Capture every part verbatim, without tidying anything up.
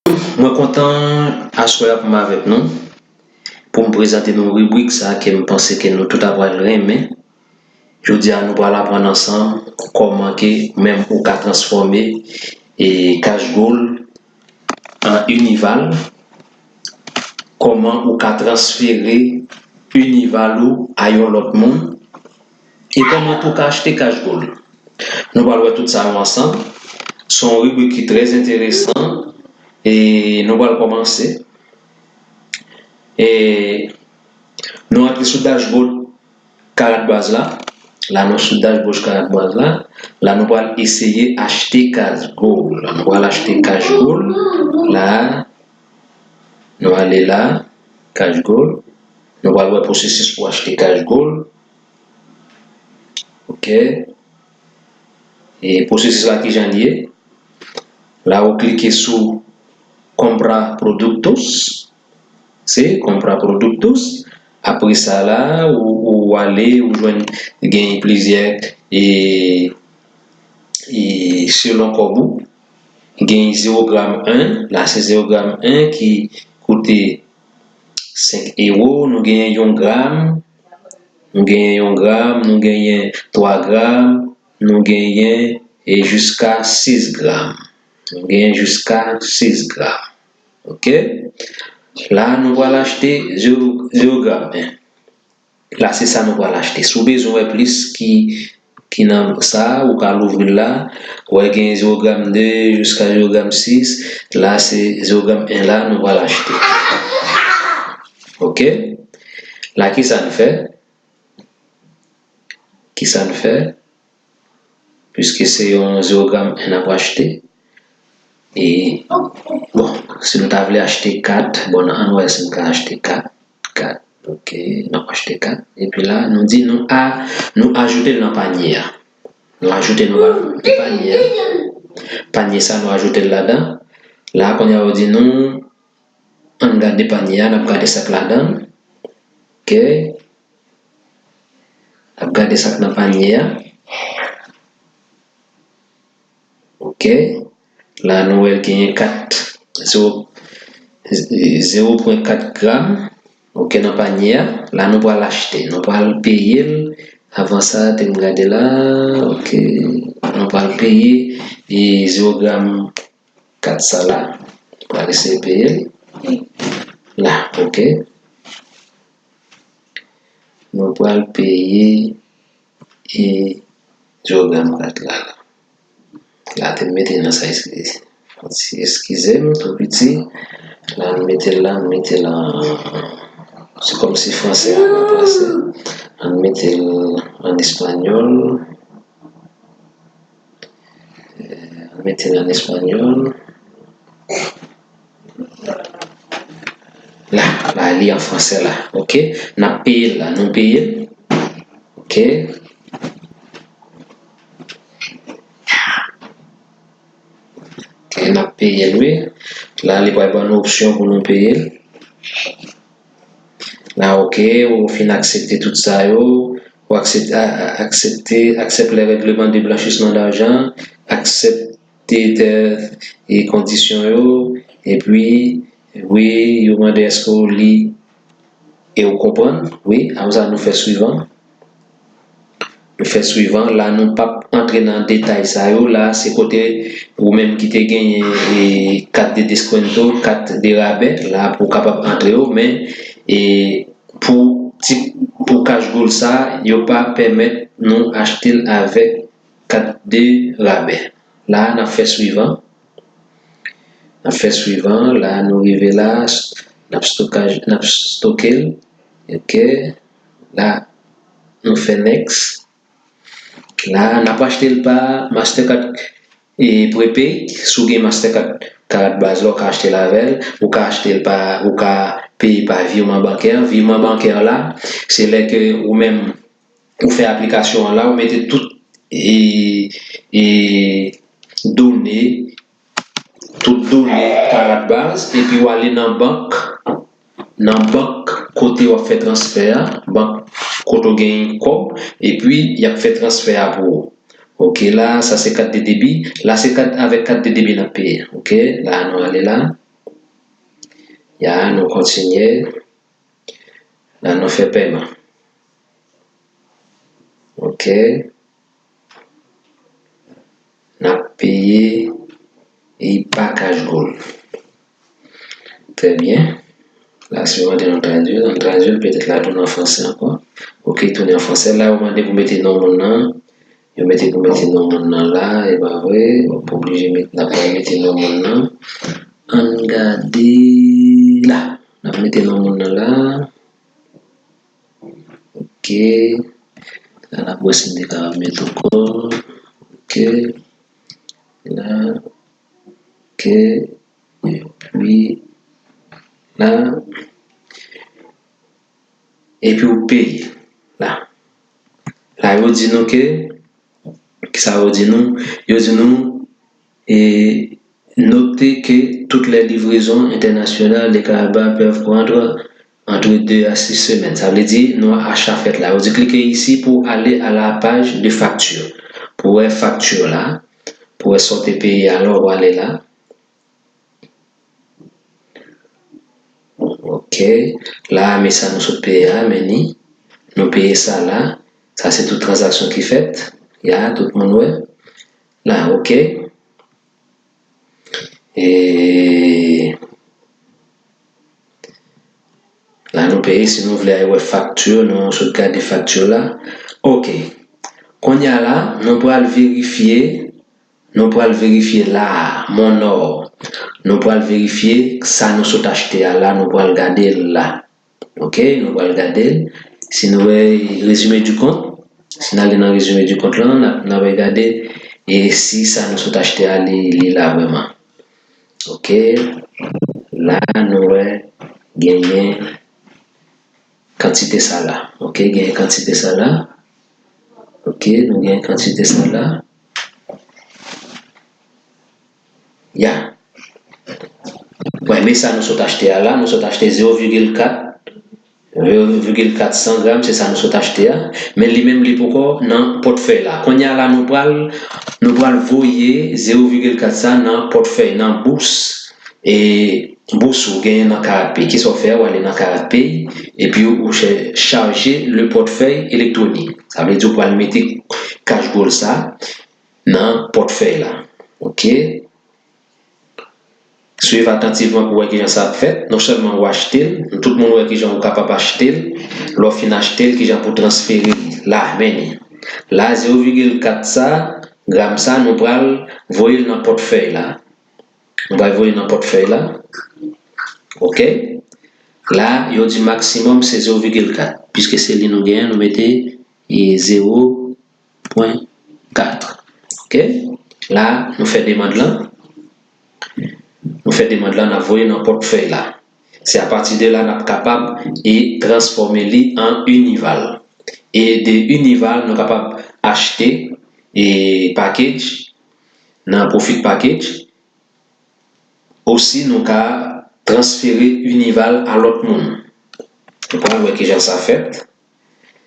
Mwen kontan aswè a pou m avèk nou, pou m prezante nou ribrik sa ke m panse ke nou tout ap pral renmen. Jodi a, nou pral aprann ansanm kòman ke menm ou ka transfòme e Cash Gold an Unival, kòman ou ka transfere Unival ou a yon lòt moun, e kòman tou ka achte Cash Gold. Nou pral wè tout sa yo ansanm. Se yon ribrik ki trè enteresan e nou pral kòmanse. E nou antre sou dashboard Karat Baz la. La nou sou dashboard Karat Baz la. La nou pral eseye achte Cash Gold. La nou pral achte Cash Gold. La nou ale la, Cash Gold. Nou pral wè pwosesis pou achte Cash Gold. Ok. E pwosesis la kijan li ye? La ou klike sou Compra Productos. Se Compra Productos. Apre sa la, ou, ou ale, ou jwenn gen plizyè e, e selon kòb ou. Gen zewo gram en, la se zewo gram en ki koute senk ewo, nou genyen yon gram, nou genyen yon gram, nou genyen twa gram, nou genyen e jiska sis gram. Nou genyen jiska sis gram. Ok? La, nou pral achte zewo, zewo gram en. La, se sa nou pral achte. Si w bezwen wè plis ki, ki nan sa, ou ka louvri l la. Ou wè gen zewo gram de jiska zewo gram sis. La, se zewo gram en la, nou pral achte. Ok? La, ki sa n fè? Ki sa n fè? Piske se yon zewo gram en n ap achte. E, bon, si nou ta vle achte kat, bon, ann wè si n ka achte kat. Kat, ok, n ap achte kat. Epi la, nou di nou a, nou ajoute l nan panye a. Nou ajoute nou nan panye a. Panye sa, nou ajoute l ladan. La, kounye a, yo di nou, ann gade panye a, n ap gade sa k ladan l. Ok. N ap gade sa k nan panye a. Ok. La, nou wè l genyen kat, zewo, zewo pwen kat gram. Ok, nan panye a. La, nou pral achte. Nou pral peye l. Avan sa, te m gade la. Ok. Nou pral peye e zewo gram kat sa la. Pral eseye peye l. La, ok. Nou pral peye e zewo gram kat la. La, te m mete nan sa, eskize. Eskize m, tou piti. La, m mete l la, m mete l an, se kòmsi franse a ranplase. Ann mete l an espanyòl. Eh, mete l an espanyòl. La, la, li an franse la. Ok? N ap peye l la. Nou peye l. Ok? Ok, n ap peye l, wi. La, li pral ban nou opsyon pou nou peye l. La, ok, ou fin aksepte tout sa yo. Ou aksepte, a- a- aksepte, accepte les règlements de blanchissement d'argent, aksepte tè e kondisyon yo, epi, wi, yo mande èske ou li e ou konprann, wi, apre sa nou fè swivan. Nou fè swivan, la nou p ap antre nan detay sa yo, la se kote ou menm ki te genyen e kat de deskwento, kat de rabè, la pou w kapab antre yo, men e pou ti, pou Cash Gold sa, yo pa pèmèt nou achte l avèk kat de rabè. La, n ap fè swivan. N ap fè swivan. La, nou rive la, n ap stokaj, n ap stoke l. Ok. La, nou fè next. La, n ap achte l pa Mastercard e prepaid. Si w gen Mastercard Karat Baz la, ou ka achte l avè l. Ou ka achte l pa, ou ka peye pa vireman bankè. Vireman bankè la, se lè ke ou menm ou fè aplikasyon an la, ou mete tout e, e done, tout done Karat Baz, epi w ale nan bank, nan bank kote w ap fè transfè a, bank kote w gen kòb, epi y ap fè transfè a pou ou. Ok, la, sa se kat de debi. La, se kat, avèk kat de debi n ap peye. Ok, la, nou ale la. Ya, nou kontinye. La, nou fè pèman. Ok. N ap peye li pa cash gold. Trè byen. La, si yo mande nou tradui, nou tradui l, petèt la tounen an fransè ankò. Ok, tounen an fransè. La, yo mande pou mete non moun nan. Yo mete pou mete non moun nan la, e pa vre? Ou pa oblije met, n ap mete non moun nan. Ann gade la. N ap mete non moun nan la. Ok. La, n ap wè si n te kapab met ankò. Ok. La. Ok. Epi la. Epi ou peye. La. La, yo di nou ke, kisa yo di nou? Yo di nou, e, notez que toutes les livraisons internationales de Karaba peuvent prendre entre deux à six semaines. Sa vle di, nou achte fèt la. Yo di, cliquez ici pour aller à la page de facture. Pou wè fakti la, pou wè sa w te peye a, la w prale la. Ok. La, men sa nou sot peye a, men ni. Nou peye sa la. Sa se tout tranzaksyon ki fèt. Ya, tout moun wè. La, ok. E la, nou peye. Si nou vle al wè fakti, nou sot gade fakti la. Ok. Kounye a la, nou pral verifye, nou pral verifye la, Monor. Nou pral verifye sa nou sot achte a la, nou pral gade l la. Ok, nou pral gade l. Si nou wè résumé du compte, si n ale nan résumé du compte lan, n ap, n ap gade e si sa nou sot achte a, li, li la vrèman. Ok, la nou wè genyen kantite sa la. Ok, genyen kantite sa la. Ok, nou genyen kantite sa la. Ya. Wè, men sa nou sot achte a la, nou sot achte zewo vigil kat, zewo vigil kat san gram, se sa nou sot achte a. Men li menm li poko nan pòtfèy la. Kounye a la, nou pral, nou pral voye zewo vigil kat sa nan pòtfèy, nan bous, e bous ou genyen nan Karat Pay. Kisa w fè? Ou ale nan Karat Pay, epi ou chè-, chaje le portefeuille électronique. Sa vle di ou pral mete cash gold sa nan pòtfèy la. Ok? Swiv atantivman pou wè kijan sa ap fèt. Non sèlman ou achte l, tout moun wè kijan ou kapab achte l. Lè w fin achte l, kijan pou transfere li. La, men li. La, zewo vigil kat sa, gram sa, nou pral voye l nan pòtfèy la. Nou pral voye l nan pòtfèy la. Ok? La, yo di maksimòm se zewo vigil kat. Piske se li nou genyen, nou mete e zewo pwen kat. Ok? La, nou fè demann lan. Nou fè demann lan, n ap voye nan pòtfèy la. Se apati de la n ap kapab e transfòme li an Unival. E de Unival, nou kapab achte e package nan Profit Package. Osi, nou ka transfere Unival a lòt moun. Nou pral wè kijan sa fèt.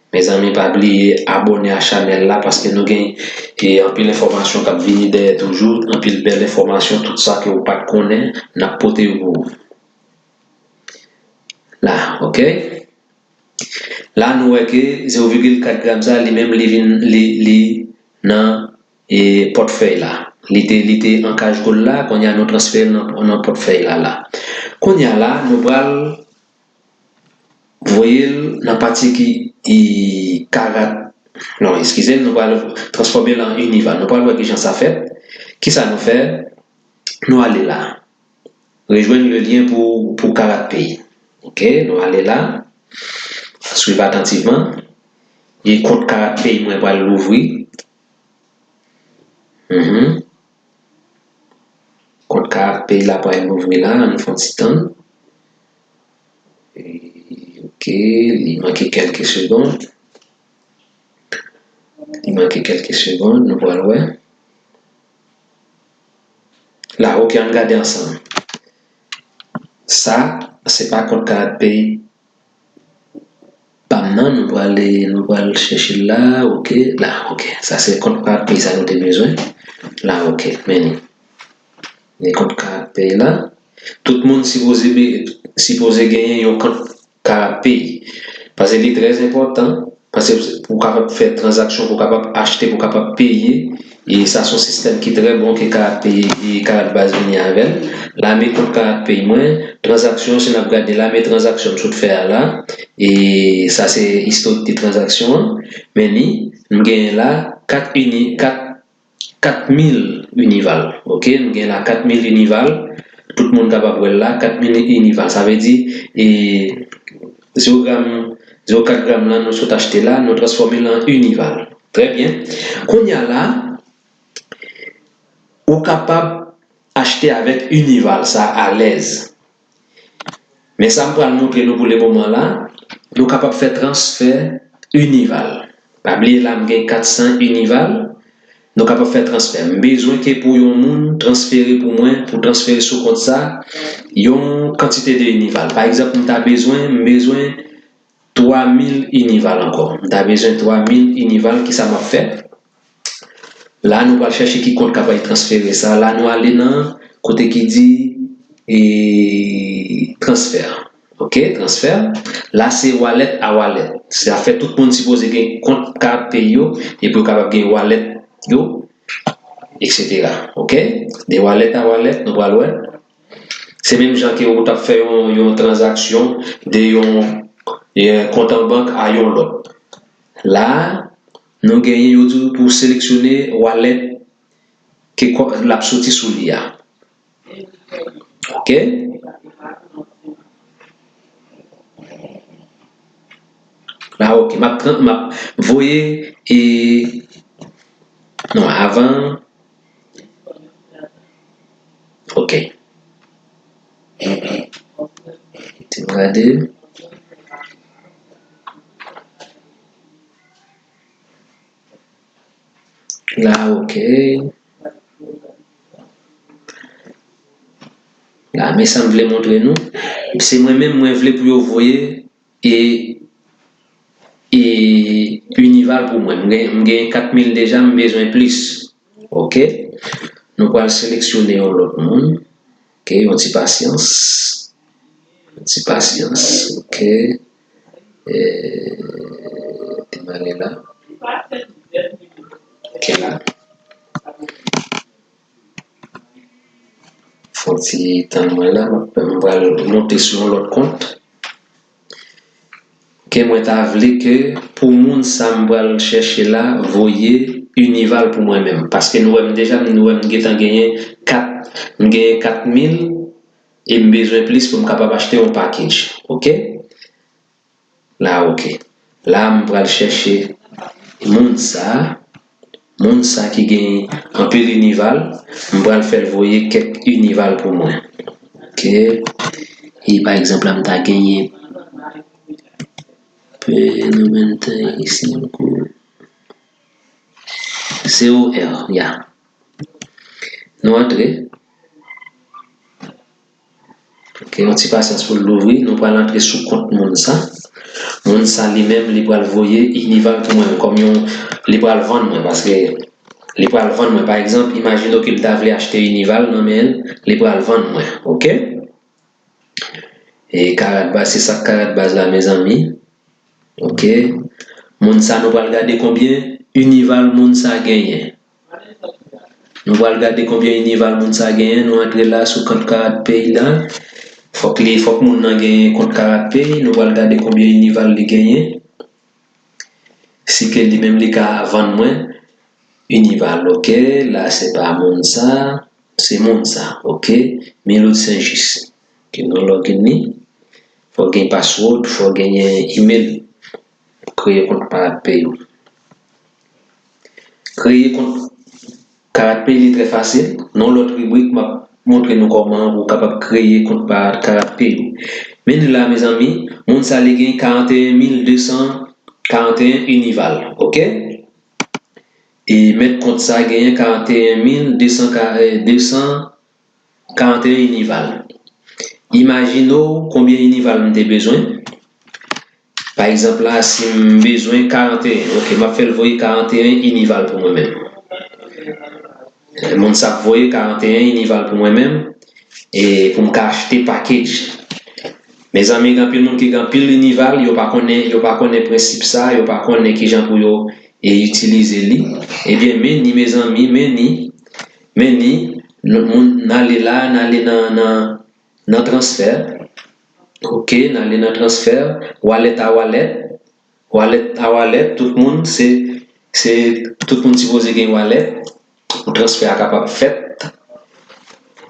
Mezanmi, pa bliye abòne a chanèl la paske nou gen, e, anpil enfòmasyon k ap vini dèyè toujou, anpil bèl enfòmasyon, tout sa ke ou pa t konnen, n ap pote yo pou ou. La, ok. La, nou wè ke zewo vigil kat gram sa, li menm, li vin, li, li nan, e, pòtfèy la. Li te, li te an cash gold la, kounye a nou transfere l nan, nan pòtfèy la, la. Kounye a la, nou pral voye l nan pati ki, i, Karat, non, eskize m, nou pral transfòme l an Unival. Nou pral wè kijan sa fèt. Kisa nou fè? Nou ale la. Rejwenn le lyen pou, pou Karat Pay. Ok, nou ale la. Swiv atantivman. E kont Karat Pay mwen pral louvri. Mhm. Kont Karat Pay la pral louvri la, ann fè yon ti tann. E, ok, li manke kèlke segond. Li manke kèlke segond, nou pral wè. La, ok, ann gade ansanm. Sa, se pa kont Karat Pay pa m nan, nou pral, nou pral chèche l la, ok, la, ok. Sa se kont Karat Pay sa nou te bezwen. La, ok, men li. Li kont Karat Pay la. Tout moun sipoze be-, sipoze genyen yon kont karad pay. Paske li trè enpòtan, paske pou w kapab fè tranzaksyon, pou w kapab achte, pou w kapab peye, e sa se yon sistèm ki trè bon ke karad pay, e karad baz vini avè l. La men kont karad pay mwen, tranzaksyon, si n ap gade la men tranzaksyon m sot fè a la, e sa se istorik de tranzaksyon an, men li, m genyen la kat ini, kat kat mil Unival. Ok, m gen la kat mil Unival. Tout moun kapab wè l la, kat mil Unival. Sa vle di, e, zewo gram, zewo kat gram la, nou sot achte la, nou transfòme l an Unival. Trè byen. Kounye a la, ou kapab achte avèk Unival sa alèz. Men sa m pral montre nou pou le moman la, nou kapab fè transfè Unival. Pa bliye la, m gen kat san Unival, nou kapab fè transfè. M bezwen ke pou yon moun transfere pou mwen, pou transfere sou kont sa, yon kantite de Unival. Pa egzanp, m ta bezwen, m bezwen twa mil Unival ankò. M ta bezwen twa mil Unival, kisa m ap fè? La, nou pral chèche ki kont k ap al transfere sa. La, nou ale nan kote ki di, e, transfè. Ok, transfè. La, se wallet a wallet. Sa fè tout moun sipoze gen kont karad pay yo, epi yo kapab gen wallet yo, et cetera. Ok? De wallet a wallet, nou pral wè. Se menm jan ke ou t ap fè yon, yon tranzaksyon de yon, yon kont an bank a yon lòt. La, nou genyen, yo di w pou w seleksyone wallet ke kò-, l ap soti sou li a. Ok? La, ok. M ap tran-, m ap voye e, non, avan. Ok. Ti m gade. La, ok. La, men sa m vle montre nou. Se mwen menm, mwen vle pou yo voye e, e Unival pou mwen. M gen, m gen kat mil deja, m bezwen plis. Ok. Nou pral seleksyone yon lòt moun. Ok, yon ti pasyans. Yon ti pasyans. Ok. E, te m ale la. Ok, la. Fon ti tann mwen la, m pral monte sou yon lòt kont. Ke mwen ta vle ke pou moun sa m pral chèche la, voye Unival pou mwen menm. Paske nou wè m deja, nou wè m gentan genyen kat, m genyen kat mil, e m bezwen plis pou m kapab achte yon package. Ok? La, ok. La, m pral chèche moun sa, moun sa ki gen anpil Unival, m pral fè l voye kèk Unival pou mwen. Ok. E pa egzanp, la, m ta genyen Phenomena isi, C O R, ya. Nou antre. Ok, yon ti pasyans pou l louvri. Nou pral antre sou kont moun sa. Moun sa li menm, li pral voye Unival pou mwen, kòm yon, li pral vann mwen, paske li pral vann mwen. Pa egzanp, imajine w ke l ta vle achte Unival nan men l, li pral vann mwen, ok? E karad baz, se sa k karad baz la, mezanmi. Ok. Moun sa, nou pral gade konbyen Unival moun sa genyen. Nou pral gade konbyen Unival moun sa genyen. Nou antre la sou kont karad pay la. Fòk li, fòk moun nan genyen kont karad pay. Nou pral gade konbyen Unival li genyen. Si ke li menm li ka vann mwen Unival, ok. La, se pa moun sa, se moun sa, ok. Milou Saint-Just. Ke nou login li. Fò gen password, fò genyen email. Kreye kont karad pay ou. Kreye kont karad pay li trè fasil. Nan lòt ribrik, m ap montre nou kòman ou kapab kreye kont pa karad pay ou. Men nou la, mezanmi, moun sa li gen karant e en mil de san karant e en Unival, ok? E mèt kont sa genyen karant e en mil de san ka, de san karant e en Unival. Imajine w konbyen Unival m te bezwen. Pa egzanp la, si m bezwen karant e en, ok, m ap fè l voye karant e en Unival pou mwen menm. Moun sa ap voye karant e en Unival pou mwen menm. e pou m ka achte package. Mezanmi, gen anpil moun ki gen anpil Unival, yo pa konnen, yo pa konnen prensip sa, yo pa konnen kijan pou yo e itilize li. Ebyen, men ni, mezanmi, men ni, men ni, nou, moun, n ale la, n ale nan, nan, nan transfè. Ok, n ale nan transfè, wallet a wallet. Wallet a wallet, tout moun, se, se, tout moun sipoze gen wallet pou transfè a kapab fèt.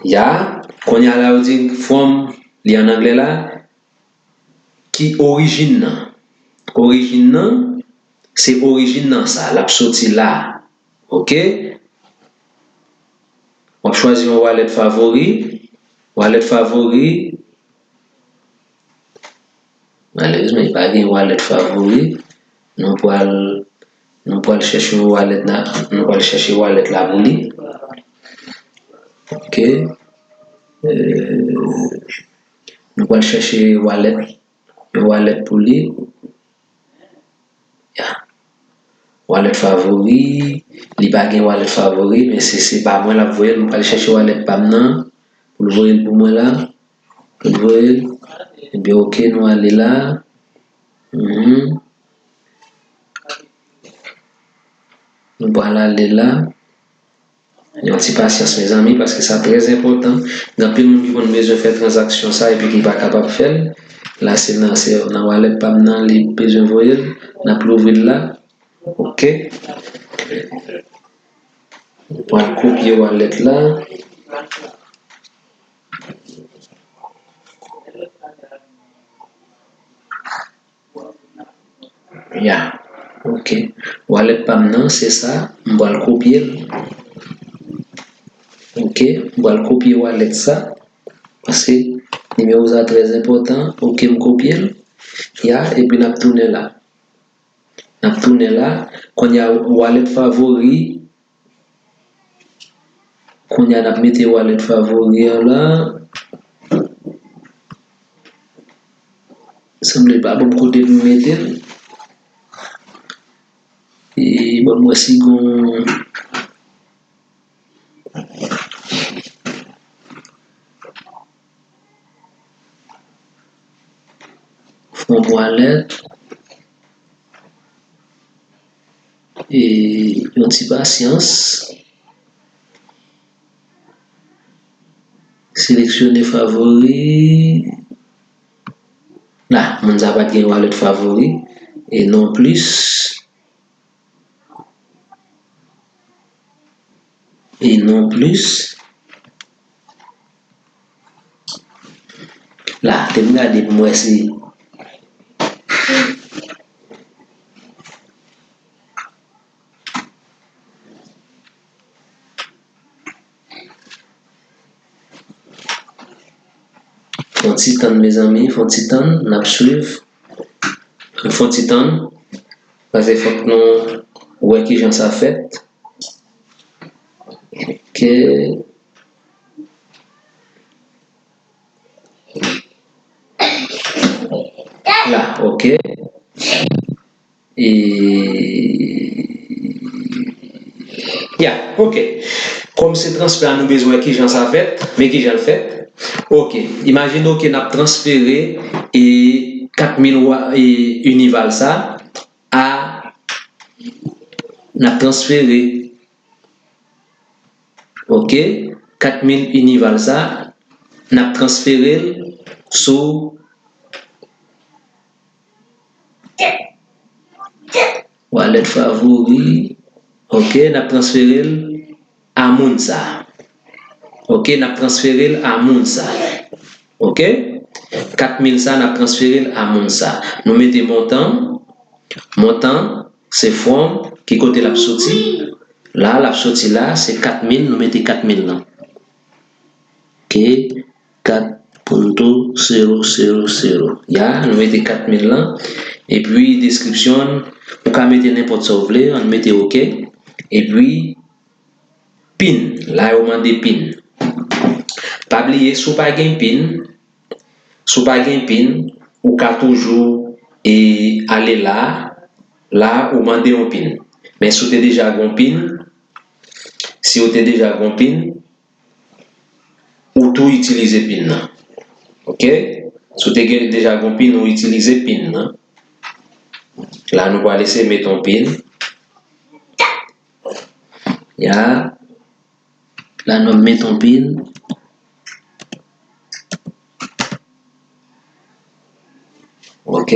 Ya, kounye a la, yo di from, li an anglè la, ki orijin nan. Orijin nan, se orijin nan sa, l ap soti la. Ok? W ap chwazi yon wallet favori. Wallet favori. Malerezman, li pa gen wallet favori. Nou pral, nou pral chèche yon wallet la, nou pral chèche wallet la pou li. Ok. Euh, nou pral chèche wallet, yon wallet pou li. Ya. Wallet favori, li pa gen wallet favori, men se, se pa mwen l ap voye l, mwen pral chèche wallet pa m nan, pou l voye l pou mwen la, pou l voye l. Ebyen, ok, nou ale la. Mhm. Nou pral ale la. Yon ti pasyans, mezanmi, paske sa trè enpòtan. Gen anpil moun ki konn bezwen fè tranzaksyon sa epi ki pa kapab fè l. La, se nan, se nan wallet pa m nan li bezwen voye l. N ap louvri l la. Ok. Mwen pral kopye wallet la. Ya. Ok. Wallet pa m nan, se sa. M pral kopye l. Ok. M pral kopye wallet sa. Paske nimewo sa trè enpòtan. Ok, m kopye l. Ya. Epi n ap tounen la. N ap tounen la. Kounye a, wallet favori. Kounye a, n ap mete wallet favori an la. Sanble pa ban m kote pou m mete l. E ban m wè si gon From wallet. E yon ti pasyans. Seleksyone favori. La, moun sa pa t gen wallet favori. E non plis. E non plis. La, te m gade pou m wè si. Fon ti tann, mezanmi, fon ti tann, n ap swiv. Fon ti tann, paske fòk nou wè kijan sa fèt. Ok. La, ok. E, ya, ok. Kòm se transfè a, nou bezwen wè kijan sa fèt, men kijan l fèt. Ok, imajine w ke n ap transfere e kat mil wa, e Unival sa a, n ap transfere, ok, kat mil Unival sa, n ap transfere l sou wallet favori. Ok, n ap transfere l a moun sa. Ok, n ap transfere l a moun sa. Ok? Kat mil sa, n ap transfere l a moun sa. Nou mete montan. Montan, se from, ki kote l ap soti. La, l ap soti la, se kat mil, nou mete kat mil lan. Ok? Kat punto cero cero cero. Ya, nou mete kat mil lan. Epi, deskripsyon, ou ka mete nenpòt sa w vle, ann mete ok. Epi, pin. La, yo mande pin. Pa bliye, si w pa gen pin, si w pa gen pin, ou ka toujou e ale la, la, ou mande yon pin. Men si w te deja gen yon pin, si w te deja gen yon pin, ou ou itilize pin nan. Ok? Si w te gen deja gon pin, ou itilize pin nan. La, nou pral eseye met yon pin. Ya. La, nou met yon pin. Ok.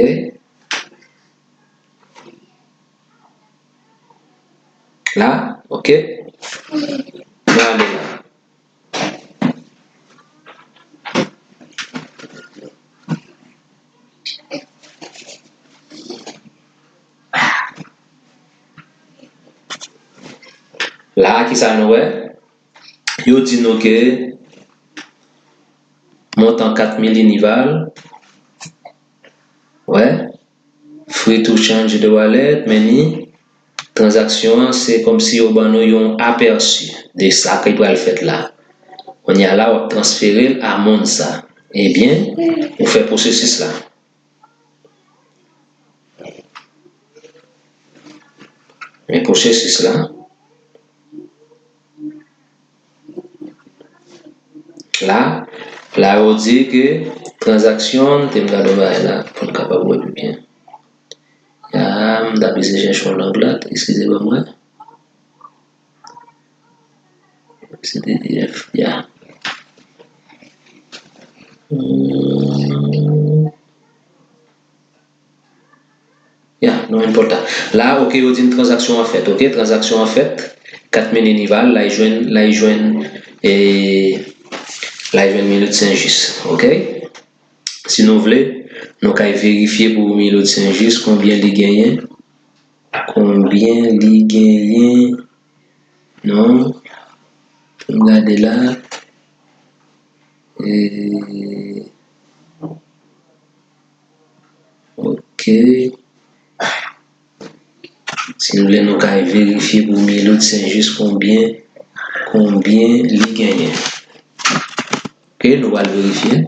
La, ok. Nou ale la. La, kisa nou wè? Yo di nou ke montan kat mil Unival, wè, free to change the wallet, men ni tranzaksyon an, se kòmsi yo ban nou yon apèsi de sa ki pral fèt la. Kounye a la, w ap transfere l a moun sa. Ebyen, ou fè pwosesis la. Men pwosesis la. La, la yo di ke tranzaksyon, te m gade yon bagay la, pou n kapab wè pi byen. Ya, m ta bezwen chèche yon lang la, eskize ban mwen. C D D F, ya. Hmm. Ya, non, enpòtan. La, ok, yo di n tranzaksyon an fèt, ok? Tranzaksyon an fèt, kat mil Unival, la, l jwenn, la, l jwenn, e, la, l jwenn Miloud Saint-Juste, ok? Si nou vle, nou kay verifye pou Miloud Saint-Juste konbyen li genyen. Konbyen li genyen? Non. Pou n gade la. E, ok. Si nou vle, nou kay verifye pou Miloud Saint-Juste konbyen, konbyen li genyen. Ok, nou pral verifye.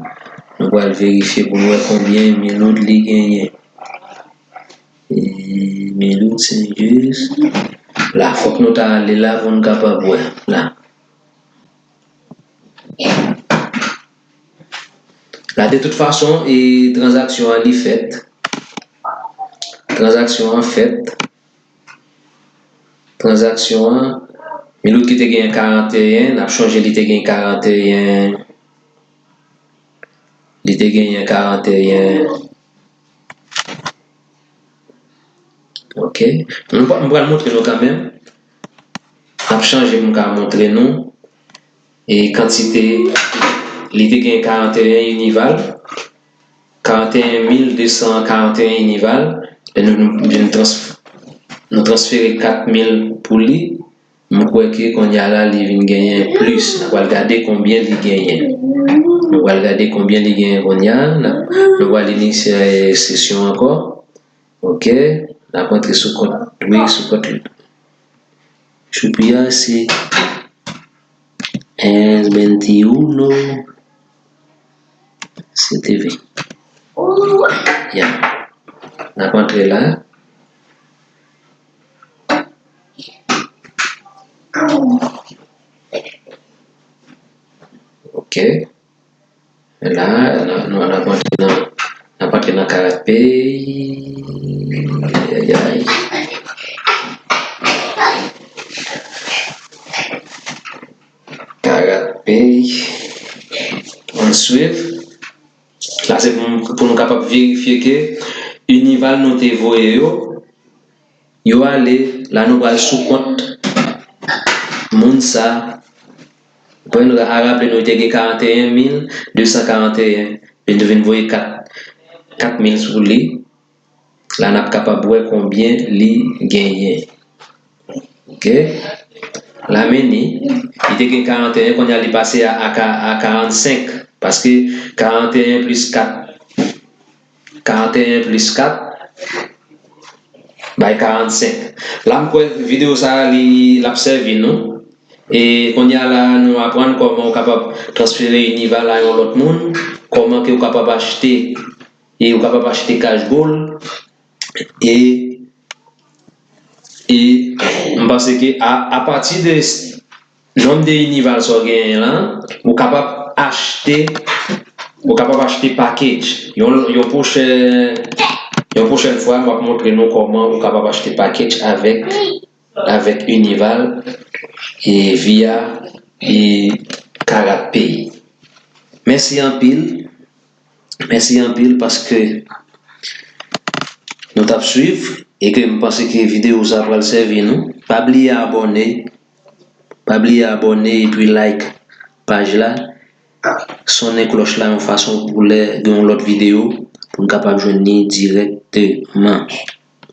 Nou pral verifye pou nou wè konbyen Miloud li genyen. E, Miloud Saint-Juste. La, fòk nou ta ale la pou n kapab wè. La. La, de tout fason, e, tranzaksyon an li fèt. Tranzaksyon an fèt. Tranzaksyon an, Miloud ki te genyen karanteyen, n ap chonje li te gen karanteyen, li te genyen karanteyen. Ok. M pral, m pral montre nou kanmenm. M ap chanje pou m ka montre nou. E kantite, li te gen karanteyen Unival, karanteyen mil de san karanteyen Unival, e nou, nou, nou trans-, nou transfere kat mil pou li, m kwè ke kounye a la, li vin genyen plis. Nou pral gade konbyen li genyen. Nou pral gade konbyen li genyen kounye a. Nou pral inisye sesyon ankò. Ok. N ap antre sou kont, wi, sou kont li. Choupi a se un veintiún C T V. Ya. N ap antre la. Ok. La, n ap, n ap antre nan, n ap antre nan Karat Pay. Ayayay. Karat Pay. Ann swiv. La, se pou, pou nou kapab verifye ke Unival nou te voye yo, yo ale, la nou pral sou kont moun sa. Pou nou a raple nou te gen karanteyen mil de san karanteyen, epi nou vin voye kat, kat mil sou li. La n ap kapab wè konbyen li genyen. Ok. La men ni, li te gen karanteyen, kounye a li pase a, a, a karannsenk. Paske karanteyen plis kat, karanteyen plis kat bay karannsenk. La m kwè videyo sa a li, l ap sèvi nou. E kounye a la nou aprann kòman ou kapab transfere Unival a yon lòt moun, kòman ke ou kapab achte, e ou kapab achte Cash Gold. E, e m panse ke a, apati de s-, nonb de Unival sa w genyen lan, ou kapab achte, ou kapab achte package. Yon, yon pwochen, yon pwochèn fwa, m ap montre nou kòman ou kapab achte package avèk, avèk Unival e via e Karat Pay. Mèsi anpil. Mèsi anpil paske nou t ap swiv e ke m panse ke videyo sa pral sèvi nou. Pa bliye abòne. Pa bliye abòne epi like paj la. Sonnen klòch la yon fason pou lè gen yon lòt videyo pou n kapab jwenn li dirèkteman.